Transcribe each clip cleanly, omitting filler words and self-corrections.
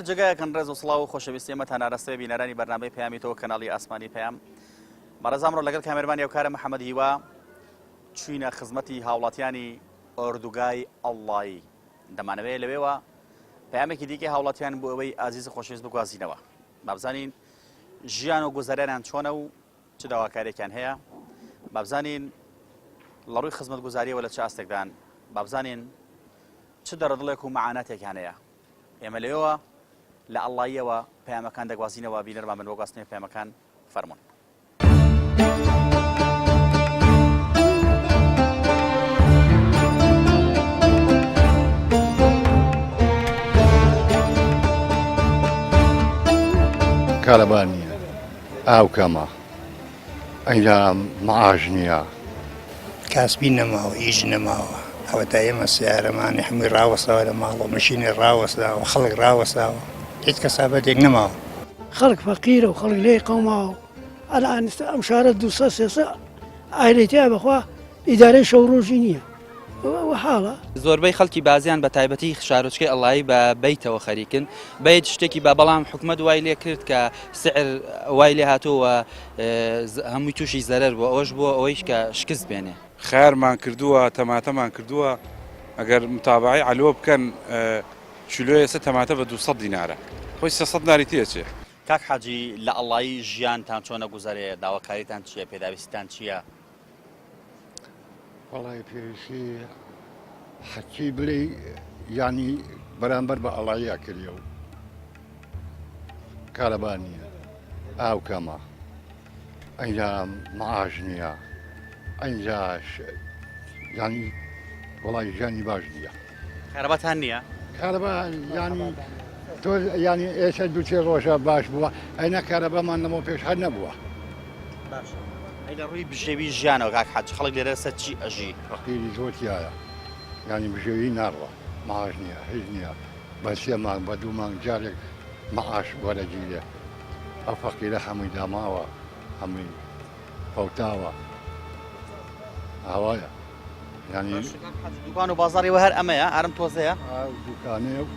جێگایەکن ڕێز و سڵاو و خۆشەویستی ئێمەتان ئاراستەی بینەرانی بەرنامەی پەیامی تۆ کەناڵی ئاسمانی پەیام. بەڕێز ئەمڕۆ لەگەڵ کامێرمانی ئەوکارە محەممەد هیوا چوینە خزمەتی هاوڵاتیانی ئۆردوگای ئەڵڵایی. دەمانەوەیە لەوێوە پەیامێکی دیکەی هاوڵاتیان بۆ ئەوەی ئازیز و خۆشەویست بگوازینەوە. بابزانین ژیان و گوزەرانیان چۆنە و چ داواکاریەکیان هەیە بابزانین لە ڕووی خزمەتگوزاریەوە لە چ ئاستێکدان بابزانین چ دەرەدڵێک و مەعاناتێکیان هەیە ئێمە لەوێوە لە ئەڵڵاییەوە پەیامەکان دەگوازینەوە بینەرمان بن بۆ گواستنەوەی پەیامەکان فەرموون. کارەبا نییە ئاو کەمە ئەیلا معاش نییە. کاسبی نەماوە ئیش نەماوە ئەوەتا ئێمە سەیارەمانی هەمووی ڕاوەستاوە لە ماڵەوە مەشینی ڕاوەستاوە خەڵک ڕاوەستاوە هیچ کەسابەتێک نەماوە. خەڵک فەقیرە و خەڵک لێی قەوماوە و ئەلئان ئیستا ئەم شارە 200 300 عایلەی تیا بەخوا ئیدارەی شەو ڕۆژی نییە وە حاڵە. زۆربەی خەڵکی بازیان بە تایبەتی شارۆچکەی ئەڵایی بە بەیتەوە خەریکن بەیت شتێکی با بەڵام حکومەت وای لێ کرد کە سعر وای لێ هاتووە هەمووی تووشی زەرەر بوو ئەوەش بووە ئەوەیش کە شکست بێنێ. خەیارمان کردووە تەماتەمان کردووە ئەگەر متابەعەی عەلوە بکەن کیلۆی ئێستا تەماتە بە 200 دینارە خۆی 300 دیناری تێچێ. کاک حاجی لە ئەڵایی ژیانتان چۆنە گوزەرێ داواکاریتان چیە پێداویستیتان چیە؟ وەڵای پێویستی حەچی بلێ یانی بەرامبەر بە ئەڵایە کردە و کارەبا نییە ئاو کەمە ئەجا معاش نییە ئەجا ینی وڵی ژیانی باش نییە کارەباتان نییە؟ کارەبا ینی تۆ ینی ئێستا دووچێ ڕۆژە باش بووە ئەینا کارەبامان لەمە پێش هەر نەبووە. باشە ئەی لە ڕووی بژێوی ژیانەوە کاک حاج خەڵک لێرە سەر چی ئەژی؟ فەقیری زۆر تیایە یانی بژێوی ناڕوا معاش نییە هیچ نییە بە سێ مانگ بە دوو مانگ جارێک معاش وەرەگیرێ ئەو فەقیرە هەمووی داماوە هەمووی فەوتاوە ئاوایە یانی دوکان و بازاڕی وە هەر ئەمەیە ئارم تۆزەیە دوکانەیە و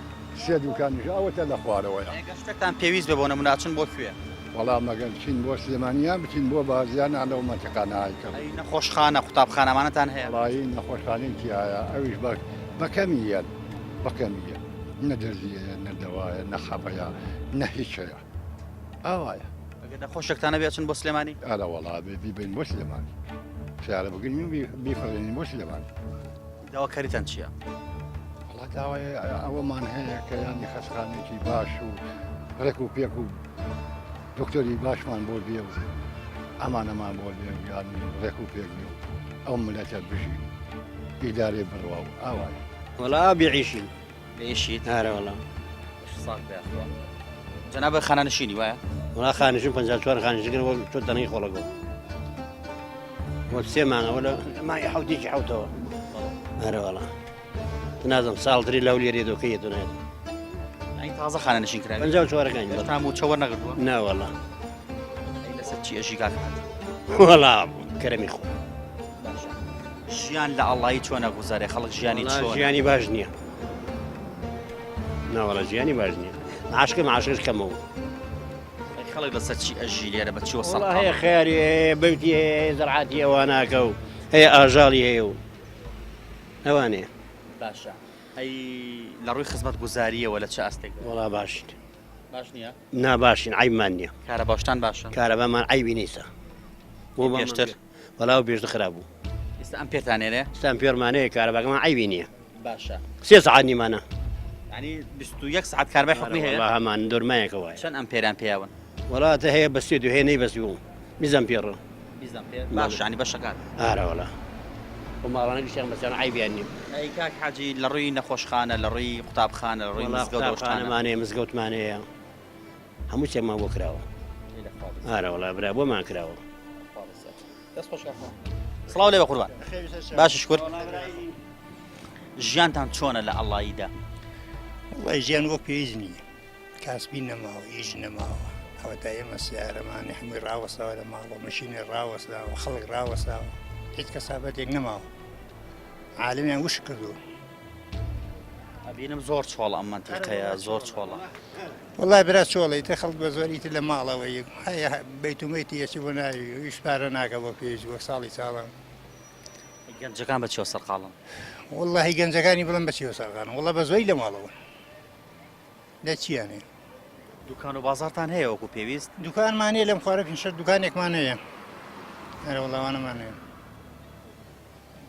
سێ دوکانیش ئەوەتە لە خوارەوەیە ئەگەر شتێکتان پێویست بێ بۆ نمونە ئەچن بۆ کوێ؟ وەڵا مەگەر بچین بۆ سلێمانی یان بچین بۆ بازیان ئا لەو مەنتیقانە ئایکەم. ئەی نەخۆشخانە قوتابخانە ئەمانەتان هەیە؟ وەڵایی نەخۆشخانەی تیایە ئەویش بە بە کەمی یەن بە کەمی یەن نە دەرزی هەیە نە دەوایە نە حەبەیە نە هیچ هەیە ئاوایە. ئەگەر نەخۆشێکتان هەبێ ئەچن بۆ سلێمانی؟ ئەرە وەڵا بێ بیبەین بۆ سلێمانی سەیارە بگرین و بیفڕێنین بۆ سلێمانی. داواکاریتان چییە؟ وەڵا داوای ئەوەمان هەیە کە یانی خەستخانێکی باش و ڕێک و پێک و دکتۆری باشمان بۆ بێ و ئەمانەمان بۆ بێ و یانی ڕێک و پێک بێ و ئەو ملەتە بژی و ئیدارەی بڕوا و ئاوایە. وەڵا بێعیشین. بێئیشیت؟ ئارە وەڵا. ساغ بێ یاخوا. جەنابت خانەنشینی وایە؟ وەڵا خانەنشین 54 خانەنشین کردم وەک تۆ دەنگی خۆڵەگۆ. وەک سێ مانگە وەلا مانگی حەوتێکی حەوتەوە. ئارە وەڵا. نازم ساڵ تری لەو لێرێ دۆکەیە تۆ نایەت. ئەی تازە خانەنشین کراوی؟ 54ەکانی. هێشتا مووچە وەرنەگرتووە؟ نا وەڵا. ئەی لەسەر چی ئەژی کاک حاجی؟ وەڵا کەرەمی خۆ. باشە ژیان لە ئەڵایی چۆنە گوزارێ خەڵک ژیانی چۆن؟ ژیانی باش نییە. ناوەڵا ژیانی باش نییە. معاشکە معاشکەش کەمەوە. خەڵک لەسەر چی ئەژی لێرە بە چیوە سەڵ هەیە خیاری هەیە بەوتی هەیە زەرعاتی ئەواناکە و هەیە ئاژاڵی هەیە و ئەوانەیە. باشە ئەی لە ڕووی خزمەت گوزاریەوە لە چ ئاستێک وەڵا باشین. باش نییە؟ نا باشین عەیبمان نییە. کارەباشتان باشە؟ کارەبامان عەیبی نیسە. بۆ پێشتر؟ وەڵا ئەو پێشتر خراپ بوو. ئێستا ئەم پێرتان هەیە؟ ئێستا ئەم پێرمان هەیە کارەباکەمان عەیبی نییە. باشە. سێ سەعات نیمانە. یانی 21 سەعات کارەبای حکومی هەیە؟ وەڵا هەمان دۆرمایەکە وایە. چەند ئەمپێریان پێیاون؟ وەڵا تە هەیە بەستێت و هەیە نەیبەستووم. بیست ئەمپێڕ. 20 ئەمپێر باش یانی بەشەکان. ئارە وەڵا. خۆ ماڵانە گشتیان بەسیان عەیبیان نییە. ئەی کاک حاجی لە ڕووی نەخۆشخانە لە ڕووی قوتابخانە لە ڕووی وەڵا مزگەوت ئەو شتانە؟ قوتابخانەمان هەیە مزگەوتمان هەیە هەموو شتێکمان بۆ کراوە. ئارە وەڵا برا بۆمان کراوە. دەست خۆش کاک سڵاو لێ بە قوربان باشی شکر ژیانتان چۆنە لە ئەڵاییدا؟ وەڵای ژیان وەک پێویست نییە کاسبی نەماوە ئیش نەماوە ئەوەتا ئێمە سیارەمانی هەمووی ڕاوەستاوە لە ماڵەوە مەشینی ڕاوەستاوە خەڵک ئەبینم زۆر چۆڵە ئەم مەنتیقەیە زۆر چۆڵە. وەڵای برا چۆڵە ئیتر خەڵک بە زۆر ئیتر لە ماڵەوەی هەیە بەیت و مەیتی یەکی بۆ ناوی ئیش پارە ناکە بۆ پێویست وەک ساڵی ساڵان. گەنجەکان بە چیەوە سەرقاڵن؟ وەڵاهی گەنجەکانی بڵێم بە چیەوە سەرقاڵن وەڵا بە زۆری لە ماڵەوەن لە چیان هەیە. دوکان و بازاڕتان هەیە وەکو پێویست؟ دوکانمان هەیە لەم خوارە پێنج شەش دوکانێکمان هەیە ئەرێ وەڵا ئەوانەمان هەیە.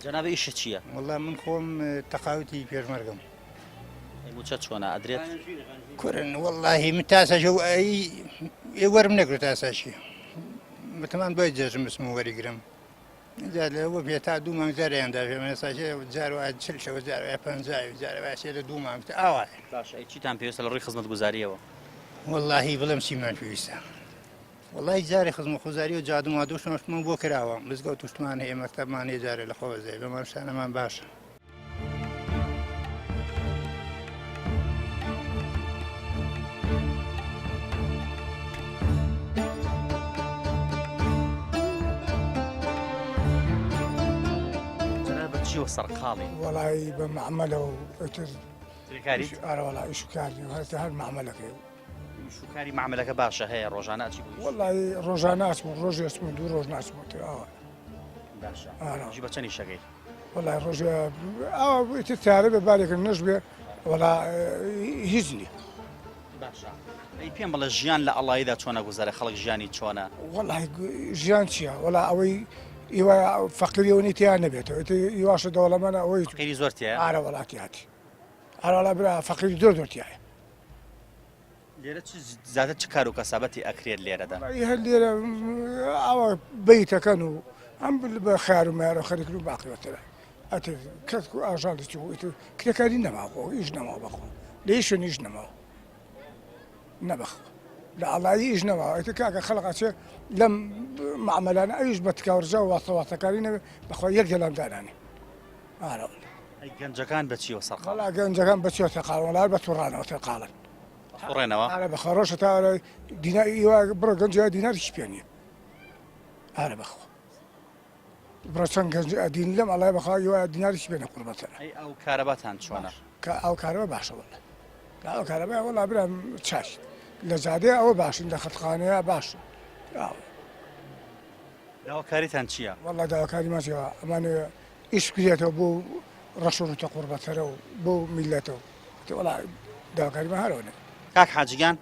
جەنابی ئیشت چییە؟ وەڵا من خۆم تەقاوتی پێشمەرگەم. ئەی موچە چۆنە ئەدرێت؟ کورن وەڵاهی من تاسەشە و ئەی وەرم نەگرت تاسەشی بتەمان دوای جەژن بچم و وەریگرم جا لەوە پێ تا دوو مانگ جاریان داێ من ئێستاکێ جار وایە 40 شەوە جار وایە 50 و جار وایە سێ لە دوو مانگ ئاوایە. باشە ئەی چیتان پێویستە لە ڕووی خزمەتگوزارییەوە؟ وەڵاهی بڵێم چیمان پێویستە وەڵاهی جارێ خزمەتگوزاری و جادو مادو شتمان بۆ کراوە مزگەوت و شتمان هەیە مەکتەبمان هەیە جارێ لە خۆوە زێ بەمان شتانەمان باشە. جەنابت چیوە سەرقاڵی؟ وەڵی بە مەعمەلە و ئیتر کرێکاریت؟ ئارە وەڵا ئیش و کار نیە هەر هەر مەعمەلەکەی ئیش و کاری مەعمەلەکە باشە هەیە ڕۆژانە ئەچی بۆ ئیش؟ وەڵی ڕۆژانە ئەچم ڕۆژێ ئەچم دوو ڕۆژ ناچم ئیتر ئاوا باشە ئارە ڕۆژی بە چەند ئیشەکەی؟ وەڵای ڕۆژێ ئاوا ئیتر تارە بێ بارێکە نەش بێ وەڵا هیچ نییە. باشە ئەی پێم بڵێ ژیان لە ئەڵاییدا چۆنە گوزەرە خەڵک ژیانی چۆنە؟ وەڵای ژیان چییە وەڵا ئەوەی ئیوە فەقیری ئەوەی تیا نەبێتەوە ئیتر ئیواشە دەوڵەمەنە ئەوەی فەقیری زۆر تیایە؟ ئارە وەڵا تیاتی ئارە وەڵا برا فەقیری زۆر زۆر تیایە. لێرە چ زیاتر چ کار و کەسابەتی ئەکرێت لێرەدا؟ وەڵی هەر لێرە ئاوا بەیتەکەن و ئەم بە خیار و مارە خەریکن و باقیەترە ئەتر کەس و ئاژاڵی چ ئیتر کرێکاری نەماوە ئیش نەماوە بەخوا لە هیچ شوێن ئیش نەماوە نەبەخوا لە ئاڵایی ئیش نەماوە ئیتر کاکە خەڵک ئەچێ لەم معاملانە ئەویش بە تکاوڕجا و واستە واستەکاری نەبێ بەخوا یەک دەلام دانانێ ئارە ئەی گەنجەکان بە چیەوە سەرقاڵن؟ وەڵا گەنجەکان بە چیەوە سەرقاڵن؟ وەڵا هەر بە توڕانەوە سەرقاڵن. ئەسوڕێنەوە؟ ئارە بەخوا ڕۆژە تا دینار ئیوا بڕە گەنج دینار هیچ پێ نییە. ئارە بەخوا. بڕە چەند گەنج ئەدین لەم ئەڵای بەخوا ئیوا دینار هیچ پێ نیە قوربەتەنە. ئەی ئاو کارەباتان چۆنە؟ کە ئاو کارەبا باشە وەڵا. ئاو کارەبا وەڵا برام چاک. لە جادەیە ئەوە باشن لە خەتخانەیە باشن. ئاو. داواکاریتان چییە؟ وەڵا داواکاریمان چییە ئەمانەوێ ئیش بکرێتەوە بۆ ڕەش و ڕووتە قوڕبەسەرە و بۆ میللەتە و وەڵا داواکاریمان هەر ئەوەنە. کاک حاجی گیان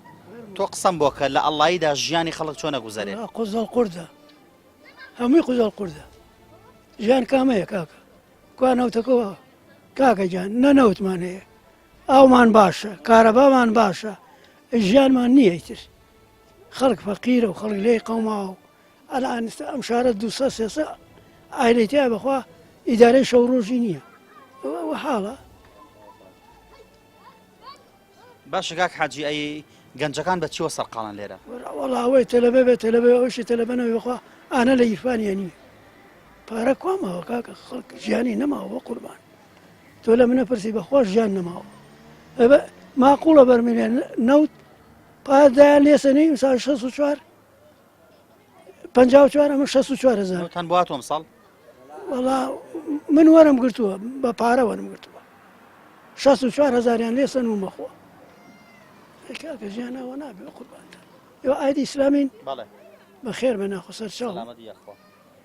تۆ قسەم بۆ کە لە ئەڵڵاییدا ژیانی خەڵک چۆن ئەگوزەرێ؟ وەڵا قوزەڵ قوردە هەمووی قوزەڵ قوردە ژیان کامەیە کاکە کوا نەوتەکەوە کاکە گیان نە نەوتمان هەیە ئاومان باشە کارەبامان باشە ژیانمان نییە ئیتر خەڵک فەقیرە و خەڵک لێی قەوماوە و ئەلئان ئیستا ئەم شارە 200 300 عایلەی تیا بەخوا ئیدارەی شەو ڕۆژی نییە ئەوە حاڵە. باشە کاک حاجی ئەی گەنجەکان بە چیوە سەرقاڵن لێرە؟ وەڵا ئەوەی تەلەبە بێ تەلەبە ئەوشی تەلەبە نەبێ بەخوا ئانە لە ئیرفانیە نییە پارە کوا ماوە کاکە خەڵک ژیانی نەماوە بۆ قوربان تۆ لە منە پرسی بەخوا ژیان نەماوە ماقوڵە بەرمیلێن نەوت پادایان لێسەنی ئیمسال 64 54 ئەمە 64 هزار نەوتان بۆ هاتووە ئەمساڵ؟ وەڵا من وەرم گرتووە بە پارە وەرم گرتووە 64 هزاریان لێ سەنوومە خۆ کاکە ژیانەوە نابێ قوربانتان ئێوە ئایدی ئیسلامین بەڵێ بەخێر بە ناخۆ سەرچاو سەلامەتی یاخوا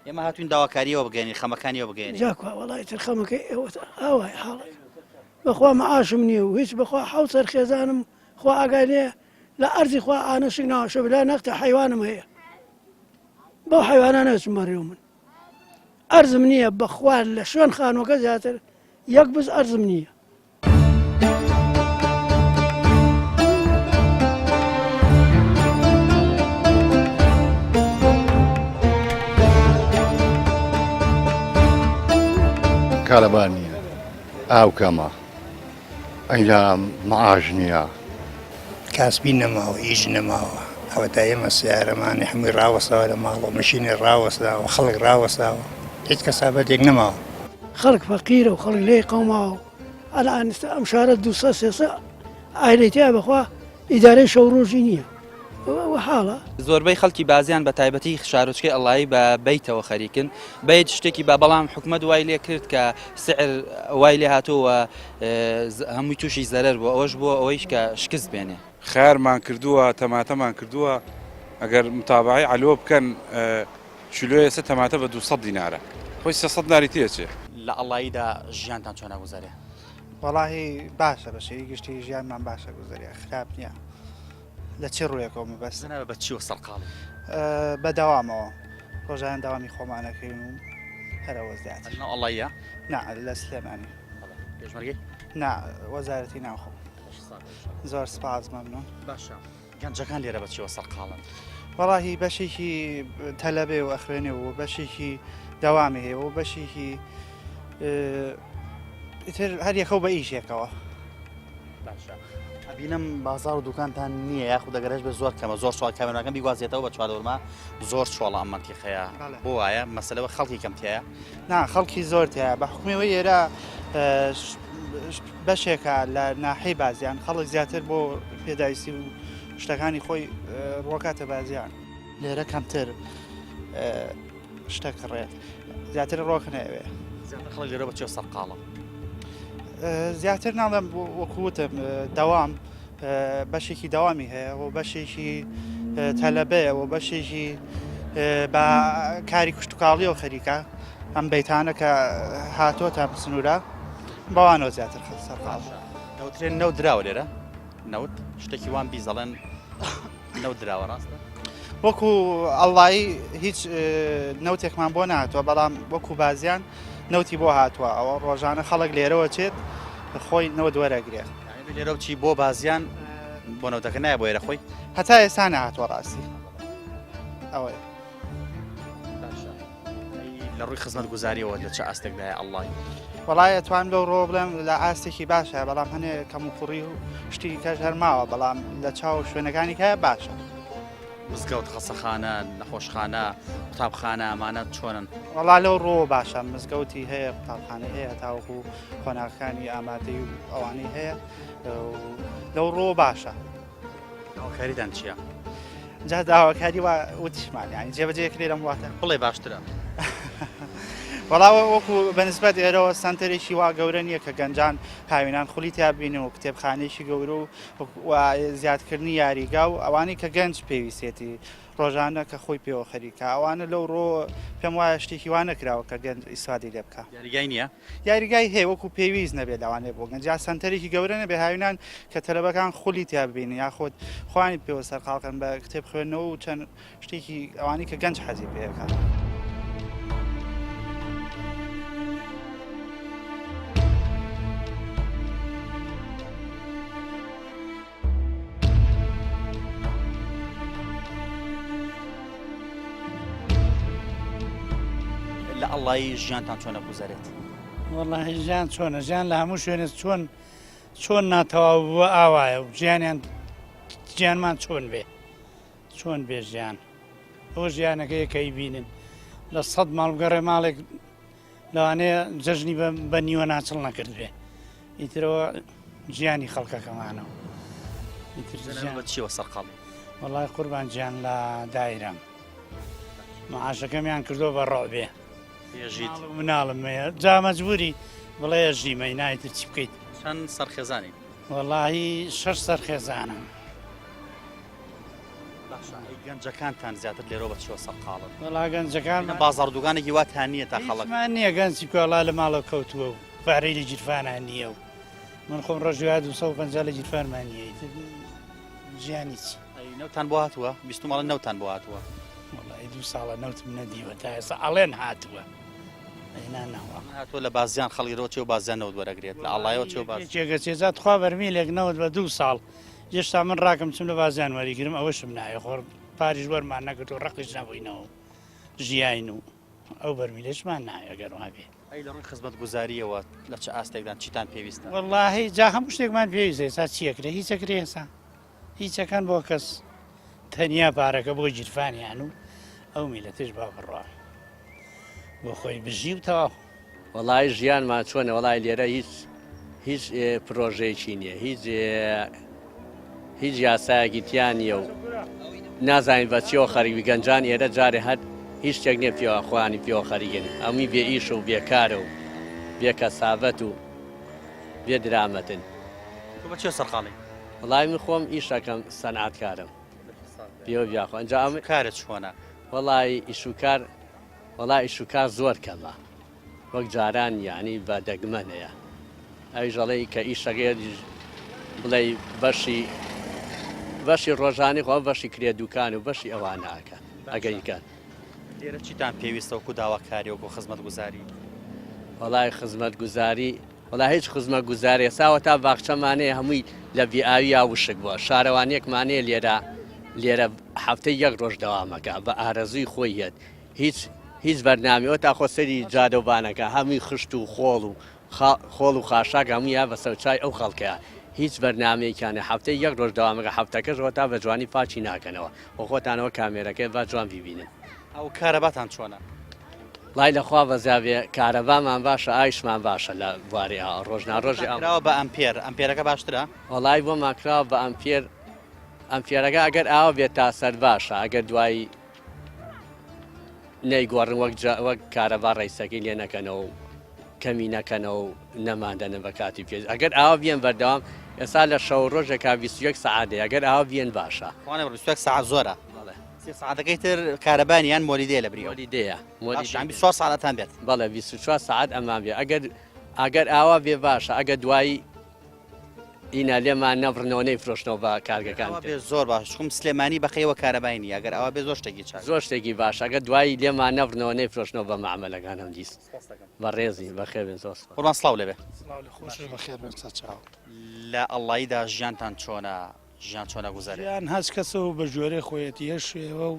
ئێمە هاتوین داواکاریەوە بگەێنین خەمەکانیەوە بگەێنین جاکوا وەڵای تر خەمەکەی ئێوە ئاوای حاڵەکە بەخوا معاشم نییە و هیچ بەخوا حەوت سەر خێزانم خوا ئاگای لێ لە ئەرزی خوا ئانەشک ناوەشە بلا نەختە حەیوانم هەیە بەو حەیوانانە ئەچم بەڕێوە من ئەرزم نییە بەخوا لە شوێن خانوەکە زیاتر یەک بز ئەرزم نییە. کارەبا نییە ئاو کەمە ئەیلا معاش نییە. کاسبی نەماوە ئیش نەماوە ئەوەتا ئێمە سەیارەمان هەمووی ڕاوەستاوە لە ماڵەوە مەشینێ ڕاوەستاوە خەڵک ڕاوەستاوە هیچ کەسابەتێک نەماوە. خەڵک فەقیرە و خەڵک لێی قەوماوە و ئەلئان ئیستا ئەم شارە 200 300 عایلەی تیا بەخوا ئیدارەی شەو ڕۆژی نییە. ئەوە حاڵە. زۆربەی خەڵکی بازیان بە تایبەتی شارۆچکەی ئەڵایی بە بەیتەوە خەریکن بەیت شتێکی با بەڵام حکومەت وای لێ کرد کە سعر وای لێ هاتووە هەمووی تووشی زەرەر بوو ئەوەش بۆ ئەوەیش کە شکست بێنێ. خەیارمان کردووە تەماتەمان کردووە ئەگەر متابەعەی عەلوە بکەن کیلۆی ئێستا تەماتە بە 200 دینارە خۆی 300 دیناری تێچێ. لە ئەڵاییدا ژیانتان چۆن ئەگوزەرێ؟ وەڵاهی باشە بە شێوی گشتی ژیانمان باشە گوزەرێ خراپ نییە لە چی ڕوویەکەوە مەبەست؟ جەنابت بە چیوە سەرقاڵی؟ بە دەوامەوە ڕۆژانە دەوامی خۆمانەکەین و هەرەوە زیاتر. لەناو ئەڵاییە؟ نا لە سلێمانی. پێشمەرگەی؟ نا وەزارەتی ناوخۆ. زۆر سپاس مەمنون. باشە گەنجەکان لێرە بە چیوە سەرقاڵن؟ وەڵاهی بەشێکی تەلەبێ و ئەخوێنێ و بەشێکی دەوامی هەیە و بەشێکی ئیتر هەر یەکە و بە ئیشێکەوە. باشە ئەبینم بازار و دوکانتان نییە یاخود دەگەرێش بە زۆر کەمە زۆر سوال کامێراکەم بیگوازێتەوە بە چواردەورما زۆر چۆڵە ئەم مەنتیقەیە بۆ وایە مەسەلەوە خەڵکی کەم تایە نا خەڵکی زۆر تایە بە حکومەوەی ئێرە بەشێکە لە ناحی بازیان خەڵک زیاتر بۆ پێداویستی و شتەکانی خۆی ڕۆکاتە بازیان لێرە کەمتر شتە کڕێت زیاتر ڕۆکنەوێ زیاتر خەڵک لێرە بە چێ سەرقاڵە زیاتر ناڵێم وەکوتم دەوام بەشێکی دەوامی هەیە و بەشێکی تەلەبەیە و بەشێکی بە کاری کشتتوکاڵیەوە خەریکە ئەم بیتانە کە هاتۆتە سنوورە بەوانەوە زیاتر سەرقاڵ دەوترێن نەوت دراوە لێرە نەوت شتێکی وان بیزەڵێن نەوت دراوە ڕاستە؟ وەکو ئەڵایی هیچ نەوتێکمان بۆ نهاتوە بەڵام وەکو بازیان نەوتی بۆ هاتووە ئەوە ڕۆژانە خەڵک لێرەوە چێت خۆی نەوت وەرەگرێت لێرە چی بۆ بازیان بۆ نەوتەکە نایە بۆ ئێرە خۆی هەتا ئێستا نهاتوە ڕاستی ئەوەیە لە ڕووی خزمەتگوزاریەوە لە چ ئاستێکدایە ئەڵڵای؟ وەڵای ئەتوانم لەو ڕۆ بڵێم لە ئاستێکی باشە بەڵام هەنێ کەم و کوڕی و شتی کەش هەر ماوە بەڵام لە چاو شوێنەکانی کە باشە. مزگەوت خەسەخانە نەخۆشخانە قوتابخانە ئەمانە چۆنن؟ وەڵا لەو ڕۆ باشە مزگەوتی هەیە قوتابخانەی هەیە تاوەکو قۆناغەکانی ئامادەی و ئەوانەی هەیە لەو ڕۆ باشە. داواکاریتان چییە؟ جا داواکاری وا وتیشمان یانی جێبەجێ کرێ لەم وڵاتە بڵێ باشترە. وەڵا وەکو بەنسبەت ئێرەوە سەنتەرێکی وا گەورە نییە کە گەنجان هاوینان خولی تیا ببینن و کتێبخانەیەکی گەورە و زیادکردنی یاریگا و ئەوانەی کە گەنج پێویستێتی ڕۆژانە کە خۆی پێوە خەریکە ئەوانە لەو ڕۆ پێم وایە شتێکی وا نەکراوە کە گەنج ئیسفادەی لێ بکا. یاریگای نییە؟ یاریگای هەیە وەکو پێویست نەبێت لەوانەیە بۆ گەنج یا سەنتەرێکی گەورە نەبێت هاوینان کە تەلەبەکان خولی تیا ببینن یاخود خۆیانی پێوە سەرقاڵکەن بە کتێب خوێندنەوە و چەند شتێکی ئەوانەی کە گەنج حەزی پێ ئەکات. لە ئەڵڵایی ژیانتان چۆنە گوزەرێت؟ وەڵاهی ژیان چۆنە ژیان لە هەموو شوێنێک چۆن چۆن ناتەواو بووە ئاوایە و ژیانیان ژیانمان چۆن بێ چۆن بێ ژیان ئەوە ژیانەکەیە کە ئەیبینن لە سەد ماڵ بگەڕێ ماڵێک لەوانەیە جەژنی بە نیوە ناچڵ نەکردبێ ئیترەوە ژیانی خەڵکەکەمانەوە بە چیەوە سەرقاڵی وەڵای قوربان گیان لە دایرەم معاشەکەمیان کردو بە ڕۆبێ ژیت مناڵم هەیە جا مەجبوری بڵێ ژیمەی نایتر چی بکەیت چەند سەرخێزانی وەڵاهی شەش سەرخێزانم باشە ئەی گەنجەکانتان زیاتر لێرەوە بە چیەوە سەرقاڵن؟ وەڵا گەنجەکان بازاڕ دوکانێکی واتان نییە تا خەڵک هیچمان نییە گەنجی کۆڵا لە ماڵەوە کەوتووە و پارەی لە گیرفانا نییە و من خۆم ڕۆژی وایە 250 لە گیرفانمان نییە ئیتر ژیانی چی ئەی نەوتان بۆ هاتووە؟ بیستم ئەڵێن نەوتان بۆ هاتووە. وەڵی دوو ساڵە نەوتم نەدیوە تا ئێستا ئەڵێن هاتووە ئەینا نەوە هاتووە لە بازیان خەڵکی لەوە چێ و بازیان نەوت وەرەگرێت لە ئاڵایەوە چێ و باز یەکێکە چێ جا تخوا بەرمیلێک نەوت بە دوو ساڵ هێشتا من ڕاکەم چم لە بازیان وەریگرم ئەوەشم ناوێ خۆ پاریش وەرمان نەگرت و ڕقیش نەبووینەوە و ژیاین و ئەو بەرمیلەشمان ناوێ گەر وابێ. ئەی لە ڕووی خزمەتگوزارییەوە لە چ ئاستێکدان چیتان پێویستە؟ وەڵاهی جا هەموو شتێکمان پێویستە ئێستا چی ئەکرێ هیچ ئەکرێ ئێستا هیچەکان بۆ کەس تەنیا پارەکە بۆ گیرفانیان و ئەو میلەتیش با بڕوا بۆ خۆی بژی و تەواو. وەڵایی ژیانمان چۆنە وەڵای لێرە هیچ هیچ پرۆژەیەکی نییە هیچ هیچ یاسایەکی تیا نییە و. نازانین بە چیەوە خەریک گەنجان ئێرە جارێ هەر هیچ شتێک نییە پێوە خۆیانی پێوە خەریکن هەمووی بێ ئیش و بێکارە و بێ کەسابەت و بێ درامەتن. تۆ بە چیەوە سەرقاڵی؟ وەڵای من خۆم ئیش ئەکەم سەنعەتکارم پێوە بیاخۆ ئەنجا ئەم کارت چۆنە؟ وەڵای ئیش و کار وەڵا ئیش و کار زۆر کەمە وەک جاران یانی بە دەگمەنەیە ئەویش ئەڵێی کە ئیشەکەی بڵێی بەشی بەشی ڕۆژانی خۆ بەشی کرێ دوکان و بەشی ئەوانە ئەکەن ئەگەر ئیکەن. لێرە چیتان پێویستە وەکو داواکاری وەکو خزمەتگوزاری؟ وەڵای خزمەتگوزاری وەڵا هیچ خزمەتگوزاری ئێستا تا باخچەمانەیە هەمووی لە بێئاویا وشک بووە شارەوانیەکمانەیە لێرە لێرە هەفتەی یەک ڕۆژ دەوامەکە بە ئارەزووی خۆی یەت هیچ هیچ بەرنامەی ئەوتا خۆ سەری جادەوبانەکە هەمووی خشت و خۆڵ و خۆڵ و خاشاک هەمووی یا بەسەرچای ئەو خەڵکەیە هیچ بەرنامەیەکیان نیە هەفتەی یەک ڕۆژ دەوامەکە هەفتەکەش ئەوتا بە جوانی پاکی ناکەنەوە خۆ خۆتانەوە کامێرەکەی با جوان بیبینن. ئەو کارەباتان چۆنە؟ ڵای لە خوا بەزیابێ کارەبامان باشە ئاویشمان باشە لە بواری ئاو ڕۆژ نا ڕۆژی ئاو کراوە بە ئەمپێر ئەمپێرەکە باشترە؟ وەڵای بۆمان کراوە بە ئەمپێر ئەمپێرەکە ئەگەر ئاو بێت تا سەر باشە ئەگەر دوایی نەیگۆڕن وەک جا وەک کارەبا ڕیسەکەی لێ نەکەنەوە و کەمی نەکەنەوە و نەماندەنن بە کاتی پێ ئەگەر ئاوا بیەن بەردەوام ئێستا لە شەو ڕۆژێکا 21 سەعات دەیە ئەگەر ئاوا بیەن باشە. خوانە بڕ 21 سەعات زۆرە. بەڵێ. سێ سەعاتەکەی تر کارەبا نیە یان مۆلیدەیە لە بری ئەو؟ مۆلیدەیە. باشە یان 24 سەعات ئەتان بێت. بەڵێ 24 سەعات ئەمان بێ ئەگەر ئەگەر ئاوا بێ باشە ئەگەر دوایی ئینا لێمان نەبڕنەوە نەیفرۆشنەوە بە کارگەکان ئەوە بێ زۆر باش چکم سلێمانی بەقەیەوە کارەبای نییە گەر ئەوە بێ زۆر شتێکی چاک زۆر شتێکی باش ئەگەر دوایی لێمان نەبڕنەوە نەیفرۆشنەوە بە مەعمەلەکان هەم دیس بەڕێزی بەخێر بێن زۆر سپاس. قوربان سڵاو لێبێ. سڵاو لە خۆشت بەخێر بێن سەرچاو. لە ئەڵڵاییدا ژیانتان چۆنە ژیان چۆنە گوزەرێ؟ ژیان هەچ کەسە و بە گوێرەی خۆیەتی هەر شێوە و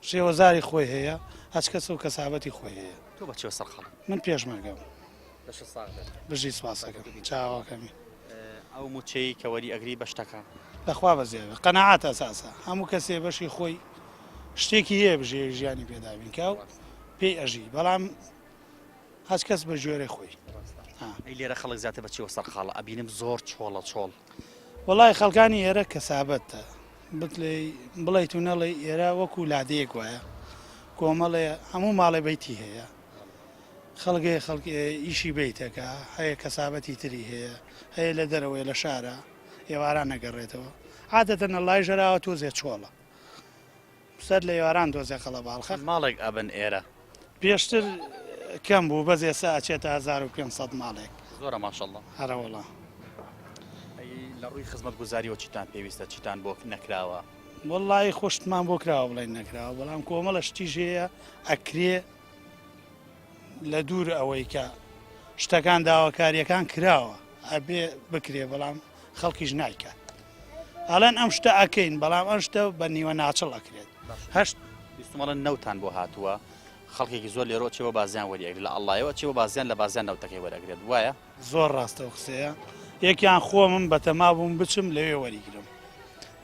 شێوەزاری خۆی هەیە هەچ کەسە و کەسابەتی خۆی هەیە. تۆ بە چیەوە سەرقاڵی؟ من پێشمەرگەم. لەشت ساغ بێت. بژی سوپاسەکەم چاوەکەمی. ئەو موچەی کە وەری ئەگری بە شتەکە؟ لەخوا بەزیاد بێت قەناعەت ئەساسە هەموو کەسێ بەشی خۆی شتێکی هەیە بژێوی ژیانی پێ دابین کا و پێی ئەژی بەڵام هەچ کەس بە گوێرەی خۆی. ئەی لێرە خەڵک زیاتر بە چیەوە سەرقاڵە ئەبینم زۆر چۆڵە چۆڵ. وەڵای خەڵکانی ئێرە کەسابەتە بتلێی بڵێیت و نەڵێی ئێرە وەکو لادێیەک وایە کۆمەڵێ هەموو ماڵێ بەیتی هەیە خەڵک هەیە خەڵک ئیشی بەیتەکە هەیە کەسابەتی تری هەیە هەیە لە دەرەوەی لە شارە ئێواران نەگەڕێتەوە عادەتەن ئەڵای ژەراوە تۆزێ چۆڵە سەر لە ئێواران تۆزێ قەڵەباڵخە. ماڵێک ئەبن ئێرە؟ پێشتر کەم بوو بەس ئێستا ئەچێتە 1500 ماڵێک. زۆرە ماشەڵڵا. ئەرەوەڵا. ئەی لە ڕووی خزمەتگوزاریەوە چیتان پێویستە چیتان بۆ نەکراوە؟ وەڵڵاهی خۆ شتمان بۆ کراوە بڵێین نەکراوە بەڵام کۆمەڵە شتیش هەیە ئەکرێ لە دوور ئەوەی کە شتەکان داواکاریەکان کراوە ئەبێ بکرێ بەڵام خەڵکیش نایکات ئەڵێن ئەم شتە ئەکەین بەڵام ئەم شتە بە نیوە ناچڵ ئەکرێت هەشت بیستمەڵە نەوتان بۆ هاتووە خەڵکێکی زۆر لێرۆ چێ بۆ بازیان وەری لە ئەڵایەوە چێ بۆ بازیان لە بازیان نەوتەکەی وەرەگرێت وایە زۆر ڕاستە ئەو قسەیە یەکیان خۆمم بەتەما بووم بچم لەوێ وەریگرم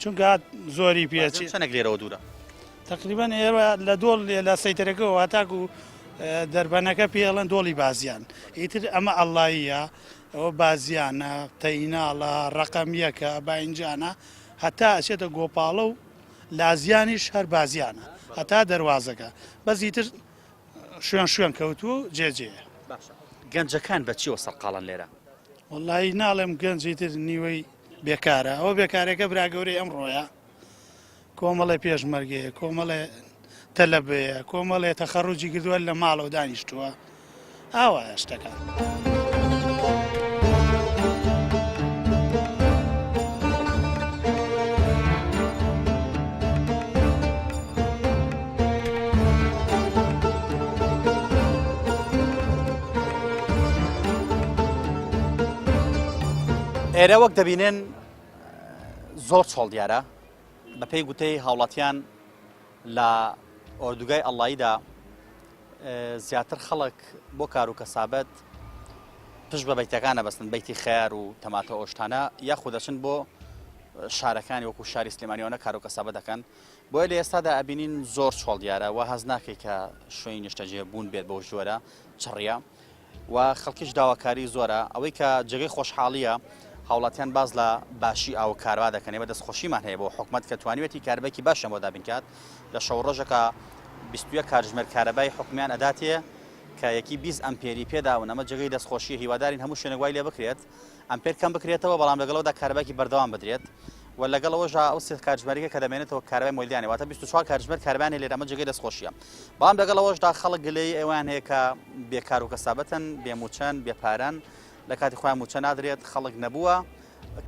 چونکە زۆری پێچێ چەندێک لێرەوە دوورە؟ تقریبا ئێرە لە دۆڵ لە سەیتەرەکەەوە هەتاکو دەربەنەکە پێڵەن دۆڵی بازیان ئیتر ئەمە ئەڵاییە ئەوە بازیانە تەیناڵە ڕقم یەکە باینجانە هەتا ئەچێتە گۆپاڵە و لازیانیش هەر بازیانە هەتا دەواازەکە بەس ئیتر شوێن شوێن کەوتووە و جێ جێیە. باشە گەنجەکان بە چیەوە سەرقاڵن لێرە؟ وەڵایی ناڵێم گەنج ئیتر نیوەی بێکارە ئەوە بێکارەکە برا گەورەی ئەمڕۆیە کۆمەڵێ پێشمەرگەیە کۆمەڵێ تەلەبەیە کۆمەڵێ تەخەڕوجی کردووە لە ماڵەوە دانیشتووە ئاوایە شتەکان. ئێرە وەک دەبینن زۆر چۆڵ دیارە بەپێی گوتەی هاوڵاتیان لە ئۆردوگای ئەڵاییدا زیاتر خەڵک بۆ کار و کەسابەت پشت بە بەیتەکان ئەبەستن، بەیتی خەیار و تەماتە و ئەو شتانە، یاخود دەچن بۆ شارەکانی وەکو شاری سلێمانی ئەوانە کار و کەسابەت دەکەن. بۆیە لە ئێستادا ئەبینین زۆر چۆڵ دیارە و هەست ناکەی کە شوێنی نیشتەجێ بوون بێت بەو جۆرە چڕیە و خەڵکیش داواکاری زۆرە. ئەوەی کە جێگەی خۆشحاڵیە هاوڵاتیان باس لە باشی ئاو و کارەبا دەکەن، ئێمە دەستخۆشیمان هەیە بۆ حکومەت کە توانیویەتی کارەبایەکی باشیان بۆ دابین کات، لە شەو ڕۆژێکا 21 کاتژمێر کارەبای حکومیان ئەداتێ کە یەکی 20 ئەمپێری پێداون، ئەمە جێگەی دەستخۆشیە، هیوادارین هەموو شوێنێک وای لێ بکرێت ئەمپێر کەم بکرێتەوە بەڵام لەگەڵ ئەودا کارەبایەکی بەردەوام بدرێت و لەگەڵ ئەوەشا ئەو سێ کاتژمێرەکە کە دەمێنێتەوە کارەبای مۆلیدانێ واتە 24 کاتژمێر کارەبایان لێرە ئەمە جێگەی دەستخۆشیە بەڵام لەگەڵ ئەوەشدا خەڵک گلەیی ئەویان هەیە کە بێکار و کەسابەتن بێ مووچەن بێ پارەن لە کاتی خۆیان مووچە نادرێت، خەڵک نەبووە،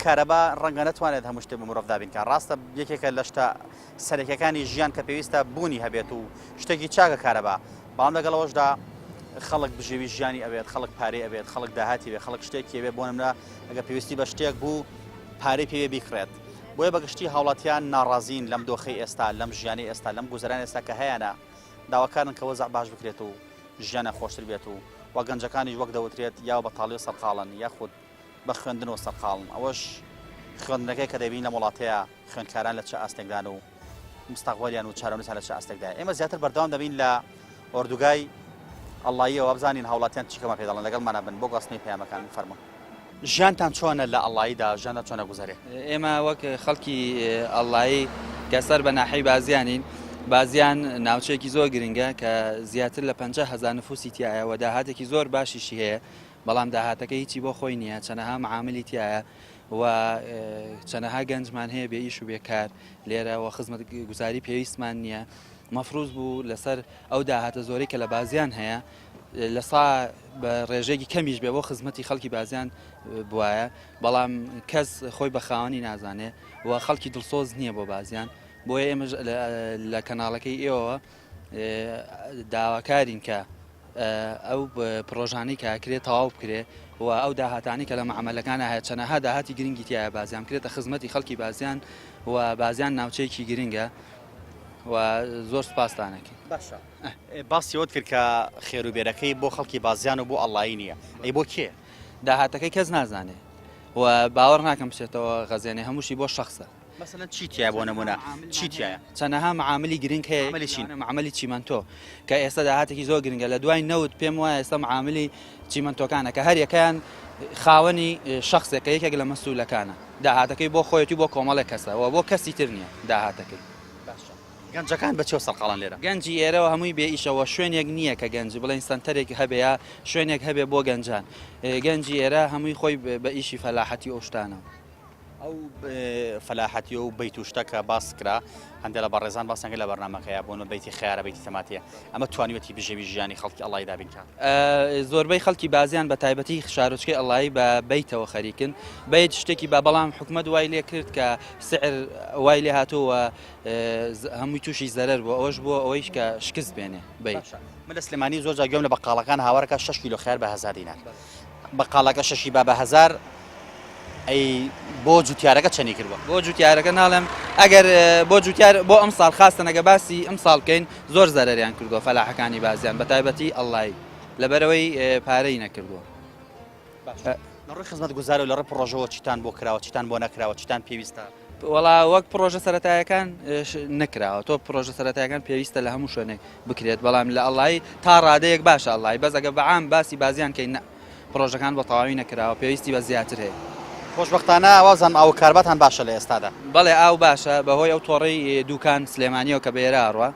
کارەبا ڕەنگە نەتوانێت هەموو شتێک بۆ مرۆڤ دابین کات، ڕاستە یەکێکە لە شتە سەرەکیەکانی ژیان کە پێویستە بوونی هەبێت و شتێکی چاکە کارەبا، بەڵام لەگەڵ ئەوەشدا خەڵک بژێوی ژیانی ئەوێت، خەڵک پارەی ئەوێت، خەڵک داهاتی بێ، خەڵک شتێکی ئەوێت، بۆ نمونە ئەگەر پێویستی بە شتێک بوو پارەی پێوێ بیکڕێت. بۆیە بەگشتی هاوڵاتیان ناڕازین لەم دۆخەی ئێستا، لەم ژیانەی ئێستا، لەم گوزەرانی ئێستا کە هەیانە، داواکارن کە وەزع باش بکرێت و ژیانیان خۆشتر بێت و وە گەنجەکانیش وەک دەوترێت یا بە بەتاڵیەوە سەرقاڵن یاخود بە خوێندنەوە سەرقاڵن ئەوەش خوێندنەکەی کە دەبین لەم وڵاتەیە خوێندکاران لە چ ئاستێکدان و مستەقبەلیان و چارەنووسیان لە چ ئاستێکدایە ئێمە زیاتر بەردەوام دەبین لە ئۆردوگای ئەڵڵاییەوە بزانین هاوڵاتیان چی کەمان پێ دەڵێن لەگەڵمانە بن بۆ گواستنەوەی پەیامەکان فەرموون. ژیانتان چۆنە لە ئەڵڵاییدا ژیانتان چۆنە گوزەرێ؟ ئێمە وەک خەڵکی ئەڵڵایی کە سەر بە ناحیەی بازیانین، بازیان ناوچەیەکی زۆر گرنگە کە زیاتر لە 50 هەزار نفوسی تایە و داهاتێکی زۆر باشیشی هەیە، بەڵام داهاتەکە هیچی بۆ خۆی نییە، چەنەها معاملی تایە و چەنەها گەنجمان هەیە بێ ئیش و بێکار لێرە و خزمەتگوزاری پێویستمان نییە. مەفروز بوو لەسەر ئەو داهاتە زۆرەی کە لە بازیان هەیە لە سا بە ڕێژەیەکی کەمیش بێ بۆ خزمەتی خەڵکی بازیان بواە بەڵام کەس خۆی بە خاوەنی نازانێ و خەڵکی دڵسۆز نییە بۆ بازیان بۆیە ئێمە لە کەناڵەکەی ئێوە داواکارین کە ئەو پرۆژانەی کە کرێ تەواو بکرێ و ئەو داهاتانی کە لە معاملەکانە هەیە چەنەها داهاتی گرنگی تایە بازیان بکرێتە خزمەتی خەڵکی بازیان و بازیان ناوچەیەکی گرنگە و زۆر سپاستانەکەین. باشە باسی ئەوەت کرد کە خێروبێرەکەی بۆ خەڵکی بازیان و بۆ ئەڵڵایی نییە، ئەی بۆ کێ؟ داهاتەکەی کەس نازانێ و باوەڕ ناکەم بچێتەوە غەزێنێ هەمووشی بۆ شەخسە. مەسەلەن چی تیایە بۆ نمونە چی تیایە؟ چەنەها معاملی گرنگ هەیە معاملی چین؟ معاملی چیمەنتۆ کە ئێستا داهاتێکی زۆر گرنگە لە دوای نەوت پێم وایە ئێستا معاملی چیمەنتۆکانە کە هەر یەکەیان خاوەنی شەخسێکە یەکێک لە مەسولەکانە داهاتەکەی بۆ خۆیەتی بۆ کۆمەڵێک کەسە و بۆ کەسی تر نییە داهاتەکەی. باشە گەنجەکان بە چیەوە سەرقاڵن لێرە؟ گەنجی ئێرەوە هەمووی بێ ئیشە وە شوێنێک نییە کە گەنج بڵێن سەنتەرێک هەبێ یا شوێنێک هەبێ بۆ گەنجان گەنجی ئێرە هەمووی خۆی بە ئیشی فەلاحەتی ئەو شتانەوە. ئەو فەلاحەتی و بەیت و شتە کە باس کرا هەندێک لە بەڕێزان باسیان کرد لە بەرنامەکەیا بۆ نمونە بەیتی خەیارە بەیتی تەماتەیە ئەمە توانیوەتی بژێوی ژیانی خەڵکی ئەڵڵای دابین کات؟ زۆربەی خەڵکی بازیان بە تایبەتی شارۆچکەی ئەڵایی بە بەیتەوە خەریکن بەیت شتێکی با بەڵام حکومەت وای لێ کرد کە سعر وای لێ هاتووە هەمووی تووشی زەرەر بوو ئەوەش بۆ ئەوەیش کە شکست بێنێ بیت. من لە سلێمانی زۆر جار گوێم لە بەقاڵەکان هاوارەکە 6 کیلۆ خیار بە هەزار دینار بەقاڵەکە شەشی با بە هەزار ئەی بۆ جوتیارەکە چەنی کردووە؟ بۆ جوتیارەکە ناڵێم ئەگەر بۆ جوتیار بۆ ئەم ساڵ خاستن ئەگە باسی ئەم ساڵ بکەین زۆر زەرەریان کردووە فەلاحەکانی بازیان بە تایبەتی ئەڵڵایی لەبەرەوەی پارەی نەکردووە. لە ڕووی خزمەتگوزاری و لە ڕووی پڕۆژەوە چیتان بۆ کراوە چیتان بۆ نەکراوە چیتان پێویستە؟ وەڵا وەک پڕۆژە سەرەتایەکان نەکراوە تۆ پڕۆژە سەرەتایەکان پێویستە لە هەموو شوێنێک بکرێت بەڵام لە ئەڵایی تا ڕادەیەک باشە ئەڵایی بەس ئەگە بەعام باسی بازیان کەین نە پڕۆژەکان بە تەواوی نەکراوە پێویستی بە زیاتر هەیە. خۆشبەختانە وابزانم ئاو و کارەباتان باشە لە ئێستادا. بەڵێ ئاو باشە بەهۆی ئەو تۆڕەی دوکان سلێمانیەوە کە بە ئێرە ئەڕوا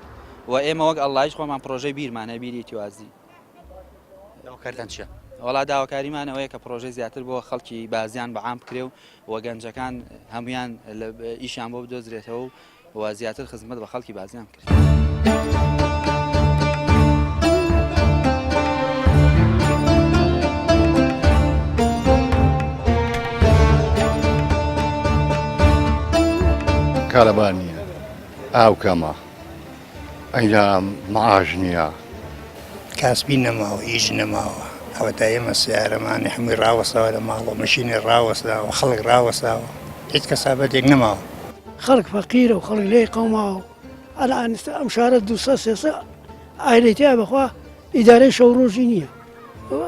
و ئێمە وەک ئەڵڵایش خۆمان پڕۆژەی بیرمان هەیە بیری ئیتوازی. داواکاریتان چیە؟ وەڵا داواکاریمان ئەوەیە کە پڕۆژەی زیاتر بۆ خەڵکی بازیان بە عام بکرێ و و گەنجەکان هەمویان ئیشیان بۆ بدۆزرێتەوە و زیاتر خزمەت بە خەڵکی بازیان بکرێت. کارەبا نییە ئاو کەمە ئەینا معاش نییە. کاسبی نەماوە ئیش نەماوە ئەوەتا ئێمە سەیارەمانی هەمووی ڕاوەستاوە لە ماڵەوە مەشینێ ڕاوەستاوە خەڵک ڕاوەستاوە هیچ کەسابەتێک نەماوە. خەڵک فەقیرە و خەڵک لێی قەوماوە و ئەلئان ئیستا ئەم شارە 200 300 عایلەی تیا بەخوا ئیدارەی شەو ڕۆژی نییە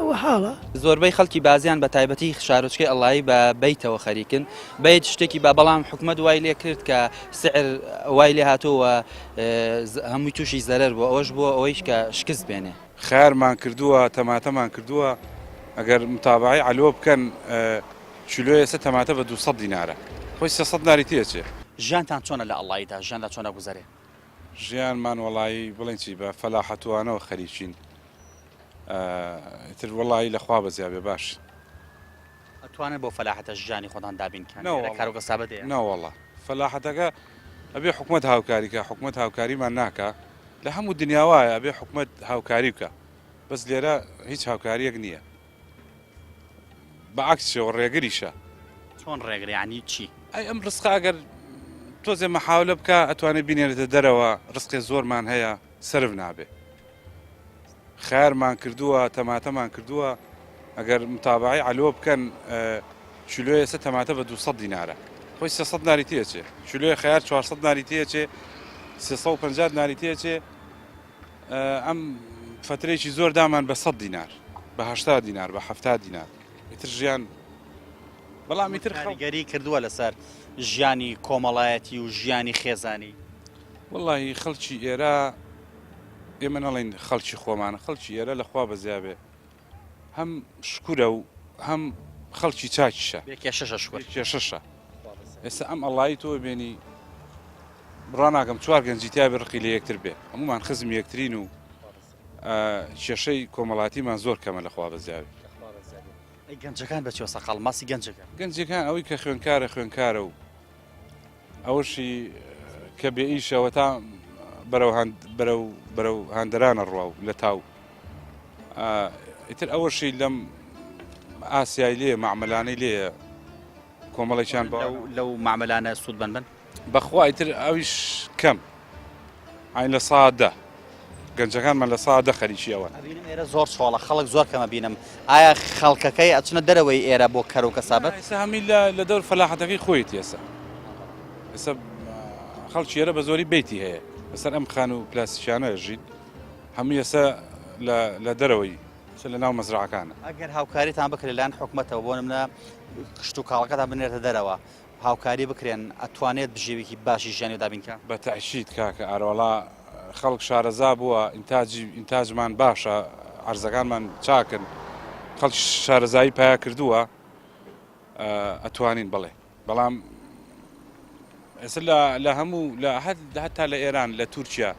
وە حاڵە. زۆربەی خەڵکی بازیان بە تایبەتی شارۆچکەی ئەڵڵایی بە بەیتەوە خەریکن بەیت شتێکی با بەڵام حکومەت وای لێ کرد کە سعر وای لێ هاتووە هەمووی تووشی زەرەر بوو ئەوەش بۆ ئەوەیش کە شکست بێنێ. خەیارمان کردووە، تەماتەمان کردووە، ئەگەر متابەعەی عەلوە بکەن. کیلۆی ئێستا تەماتە بە 200 دینارە خۆی 300 دیناری تێچێ. ژیانتان چۆنە لە ئەڵاییدا ژیاندا چۆنە گوزەرێ؟ ژیانمان وەڵایی بڵێن چی بە فەلاحەتوانەوە خەریکین ئیتر وەڵایی لە خوا بەزیا بێ باش. ئەتوانن بۆ فەلاحەتە ژیانی خۆتان دابین کەن لێرە کار و کەسابەت هەیە؟ نەوەڵا فەلاحەتەکە ئەبێ حکومەت هاوکاری کا حکومەت هاوکاریمان ناکا لە هەموو دنیا وایە ئەبێ حکومەت هاوکاری بکا بەس لێرە هیچ هاوکاریەک نییە بە عەکسیەوە ڕێگریشە. چۆن ڕێگر یانی چی؟ ئەی ئەم ڕسقە ئەگەر تۆزێ مەحاولە بکا ئەتوانێ بینێرێتە دەرەوە ڕسقێ زۆرمان هەیە سەرف نابێ. خەیارمان کردووە تەماتەمان کردووە ئەگەر متابعەی عەلوە بکەن کیلۆی ئێستا تەماتە بە 200 دینارە خۆی 300 دیناری تێچێ کیلۆی خەیار 400 دیناری تێچێ 350 دیناری تێچێ ئەم فترێکی زۆر دامان بە 100 دینار بە 80 دینار بە 70 دینار ئیتر ژیان بەڵام ئیتر کاریگەری کردووە لەسەر ژیانی کۆمەڵایەتی و ژیانی خێزانی وەڵاهی خەڵکی ئێرە ئێمە نەڵێین خەڵکی خۆمانە خەڵکی ئێرە لە خوا بەزیا بێ هەم شکورە و هەم خەڵکی چاکیشە بێ کێشەشە شکور بێ کێشەشە ئێستا ئەم ئەڵایی تۆ بێنی بڕا ناکەم چوار گەنجی تیا بێ ڕقی لە یەکتر بێ هەمومان خزم یەکترین و کێشەی کۆمەڵاتیمان زۆر کەمە لە خوا بەزیا بێ ئەی گەنجەکان بە چیەوە سەقاڵ ماسی گەنجەکان گەنجەکان ئەوەی کە خوێنکارە خوێنکارە و ئەوەشی کە بێ ئیشە وەتا بەرەو بەرەو بەرەو هەندەرانە ڕوا و لە تاو ئیتر ئەوەشی لەم ئاسیای لێ مەعمەلانەی لێ کۆمەڵێکیان لەو مەعمەلانە سوود بن بن بەخوا ئیتر ئەویش کەم ئاین لە سا دە گەنجەکانمان لە سا دە خەریکی ئەوەن. ئەبینم ئێرە زۆر چۆڵە خەڵک زۆر کەمە بینم ئایا خەڵکەکەی ئەچنە دەرەوەی ئێرە بۆ کەر و کەسابەت؟ ئێستا هەمی لە لە دەور فەلاحەتەکەی خۆیەتی ئێستا ئێستا خەڵکی ئێرە بە زۆری بەیتی هەیە لەسەر ئەم خانوو و پلاستیکیانە ژین هەمووی ئێستا لە لە دەرەوەی ئێستا لە ناو مەزرعەکانە. ئەگەر هاوکاریتان بکرێت لەلایەن حکومەتەوە بۆ نمونە کشتوکاڵەکەتان بنێرێتە دەرەوە هاوکاری بکرێن ئەتوانێت بژێویکی باشی ژیانی دابین کا؟ بە تەئکید کاکە ئارەوەڵا خەڵک شارەزا بووە ئینتاجی ئینتاجمان باشە عەرزەکانمان چاکن خەڵک شارەزایی پیا کردووە ئەتوانین بڵێ بەڵام ئێستا لە لە هەموو لە هەتا لە ئێران لە تورکیا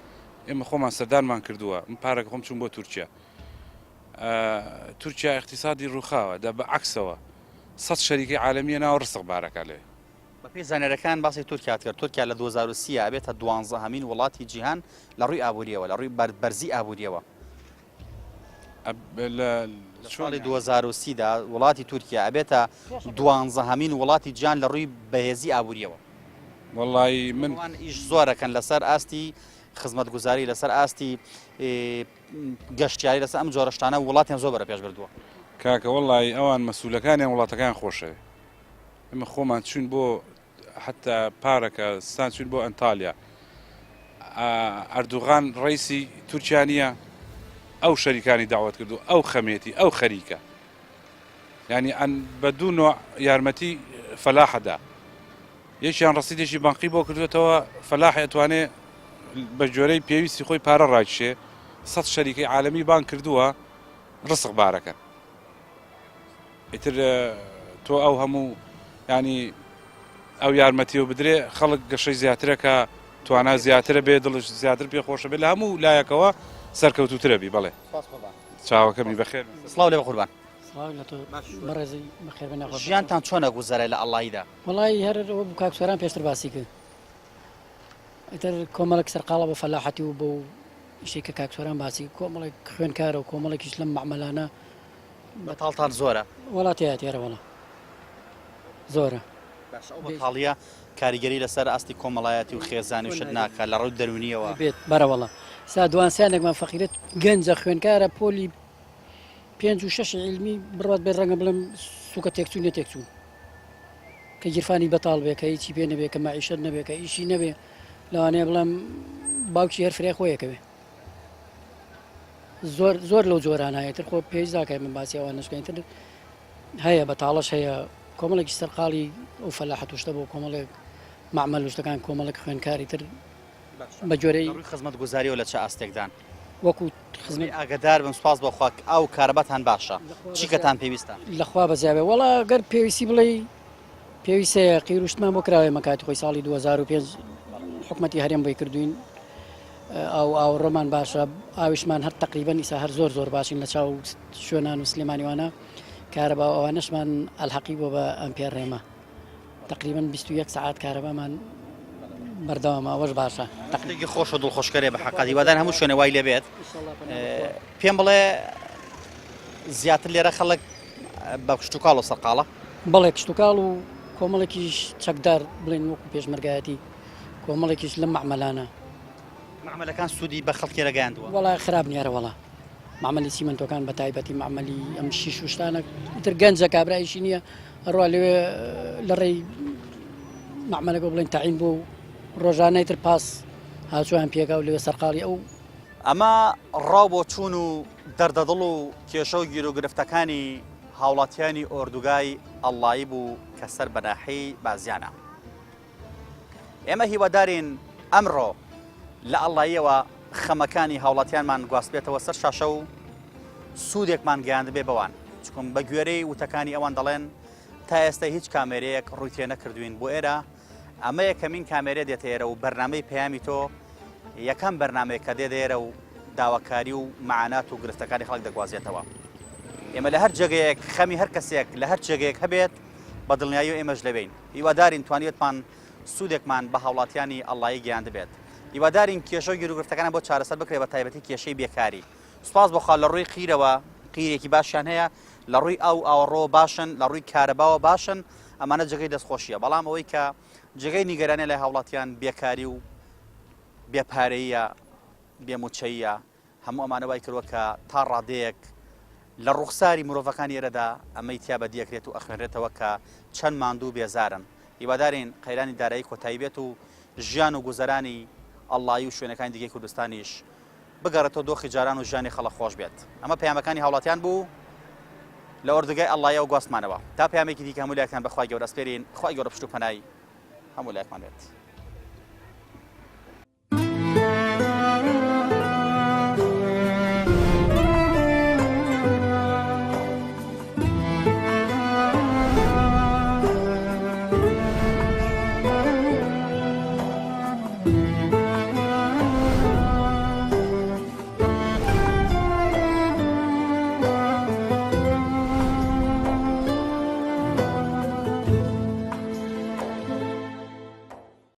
ئێمە خۆمان سەردانمان کردووە من پارەکە خۆم چوون بۆ تورکیا تورکیا اقتصادی ڕووخاوە دە بە عکسەوە سەت شەریکەی عالەمیە ناوە ڕسق بارەکە لێ. بەپێی زانیاریەکان باسی تورکیات کرد، تورکیا لە 2030 ئەبێتە دوانزەهەمین وڵاتی جیهان لە ڕووی ئابووریەوە، لە ڕووی بەرزی ئابووریەوە. لە ساڵی 2030 دا وڵاتی تورکیا ئەبێتە دوانزەهەمین وڵاتی جیهان لە ڕووی بەهێزی ئابووریەوە. وەڵایی من. ئەوان ئیش زۆرەکەن لەسەر ئاستی خزمەتگوزاری، لەسەر ئاستی گەشتیاری لەسەر ئەم جۆرە شتانە وڵاتیان زۆر بەرە پێش بردووە. کاکە وەڵایی ئەوان مەسولەکانیان وڵاتەکەیان خۆشەوێ ئێمە خۆمان چوین بۆ حتا پارەکە ستان چوین بۆ ئەنتالیا ئەردوغان ڕیسی تورکیا نییە ئەو شەریکانی داوت کردو ئەو خەمێتی ئەو خەریکە ینی ئەن بە دوو نوع یارمەتی فەلاحەدا یەکیان ڕەسیدێکی بانقی بۆ کردوێتەوە فەلاح ئەتوانێ بە جۆرەی پێویستی خۆی پارە ڕاکشێ سە شەریکەی عالمی بانک کردووە ڕسق بارەکەن ئیتر تۆ ئەو هەموو ینی ئەو یارمەتی و بدرێ خەڵک گەشەی زیاترەکە توانا زیاترە بێ دڵش زیاتر پێ خۆشە بێ لە هەموو لایەکەوە سەرکەوتوترە بی بەڵێ چاوەکەمی بەخێر سڵاو لێ قوربان ژیانتان چۆنە گوزەرە لە ئەڵاییدا وڵی هەر ئەوە بوو کاک سۆران پێشتر باسی کرد ئیتر کۆمەڵێک سەرقاڵە بە فەلاحەتی و بەو ئیشەی کە کاک سۆران باسی کرد کۆمەڵێک خوێنکارە و کۆمەڵێکیش لەم مەعمەلانە بەتاڵتان زۆرە؟ وەڵا تێیا تێرە وەڵا زۆرە. باشە ئەو بەتاڵییە کاریگەری لەسەر ئاستی کۆمەڵایەتی و خێزانی و شت ناکات لە ڕووی دەروونییەوە؟ بێت بەرە وەڵا سا دوانسیانێکمان فەقیرەت گەنجە خوێنکارە پۆلی پێنج و شەشی عیلمی بڕات بێت ڕەنگە بڵێم سوکە تێکچوون نە تێکچوون کە گیرفانی بەتاڵ بێ کە هیچی پێ نەبێ کە مەعیشەت نەبێ کە ئیشی نەبێ لەوانەیە بڵێم باوکی هەر فرای خۆیەکەوێ زۆر زۆر لەو جۆرانە هەیە تر خۆ پێویست ناکای من باسی ئەوان نشکەین تر هەیە بە تاڵەش هەیە کۆمەڵێکی سەرقاڵی ئەو فەلاحەت و شتە بۆ کۆمەڵێک مەعمەل و شتەکان کۆمەڵێک خوێنکاری تر بە جۆرەی ڕووی خزمەتگوزاریەوە لە چ ئاستێکدان؟ وەکو خزمەت ئاگدار بم سوپاس بۆ خوا ئاو کارەباتان باشە چیکەتان پێویستە؟ لەخوا بەزیاێ وەڵا گەر پێویستی بڵێ پێویستەیە قیروشتمان بۆ کراوێ مەکاتی خۆی ساڵی 2005 حکومەتی هەرێم بۆی کردوین ئاو ئاوڕۆمان باشە ئاویشمان هەر تقریبا ئیسا هەر زۆر زۆر باشین لە چاو شوێنان و سلێمانیوانە کارەبا ئەوانەشمان ئەلحەقی بۆ بە ئەمپێر ڕێمە تقریبا 21 سعات کارەبامان بەردەوامە ئەوەش باشە. شتێکی خۆش و دڵخۆشکەرێ بە حەقات هیوادارین هەموو شوێنێ وای لێبێت پێم بڵێ زیاتر لێرە خەڵک بە کشتوکاڵ و سەرقاڵە؟ بەڵێ کشتوکاڵ و کۆمەڵێکیش چەکدار بڵێن وەکو پێشمەرگایەتی کۆمەڵێکیش لەم مەعمەلانە. مەعمەلەکان سوودی بە خەڵکی رەگەیاندووە؟ وەڵا خراپ نییە وەڵا مەعمەلی چیمەنتۆکان بە تایبەتی مەعمەلی ئەم شیش و شتانە ئیتر گەنجە کابرا ئیشی نییە ئەڕوا لەوێ لە ڕێی مەعمەلەکە بڵێن تەعین بوو و ڕۆژانە ئیتر پاس هاچویان پێکا و لەوێ سەرقاڵی ئەو ئەمە ڕاو بۆچوون و دەردەدڵ و کێشە و گیروگرفتەکانی هاوڵاتیانی ئۆردوگای ئەڵڵایی بوو کە سەر بە ناحیەی بازیانە. ئێمە هیوادارین ئەمڕۆ لە ئەڵڵاییەوە خەمەکانی هاوڵاتیانمان گواستبێتەوە سەر شاشە و سوودێکمان گەیاندبێ بەوان، چونکم بە گوێرەی وتەکانی ئەوان دەڵێن تا ئێستا هیچ کامێرەیەک ڕووی تێ نەکردوین بۆ ئێرە، ئەمە یەکەمین کامێرە دێتە ئێرە و بەرنامەی پەیامی تۆ یەکەم بەرنامەیە کە دێتە ئێرە و داواکاری و مەعانات و گرفتەکانی خەڵک دەگوازێتەوە. ئێمە لە هەر جێگەیەک خەمی هەر کەسێک لە هەر جێگەیەک هەبێت بە دڵنیاییەوە ئێمەش لەوێین. هیوادارین توانیبێتمان سوودێکمان بە هاوڵاتیانی ئەڵڵایی گەیاندبێت. هیوادارین کێشە و گیروگرفتەکانیان بۆ چارەسەر بکرێت بە تایبەتی کێشەی بێکاری. سوپاس بۆ خوا لە ڕووی قیرەوە قیرێکی باشیان هەیە، لە ڕووی ئاو و ئاوەڕۆوە باشن، لە ڕووی کارەباوە باشن، ئەمانە جێگەی دەستخۆشییە، بەڵام ئەوەی کە جێگەی نیگەرانیە لای هاوڵاتیان بێکاری و بێ پارەییە، بێ مووچەییە، هەموو ئەمانە وای کردووە کە تا ڕادەیەک لە ڕوخساری مرۆڤەکانی ئێرەدا ئەمەی تیا بەدیەکرێت و ئەخوێنرێتەوە کە چەند ماندوو و بێزارن. هیوادارین قەیرانی دارایی کۆتایی بێت و ژیان و گوزەرانی ئەڵڵایی و شوێنەکانی دیکەی کوردستانیش بگەڕێتەوە دۆخی جاران و ژیانی خەڵک خۆش بێت. ئەمە پەیامەکانی هاوڵاتیان بوو لە ئۆردوگای ئەڵڵایەوە گواستمانەوە. تا پەیامێکی دیکە هەموو لایەکتان بە خوای گەورە ئەسپێرین، خوای گەورە پشت و پەنای هەموو لایەکمان بێت.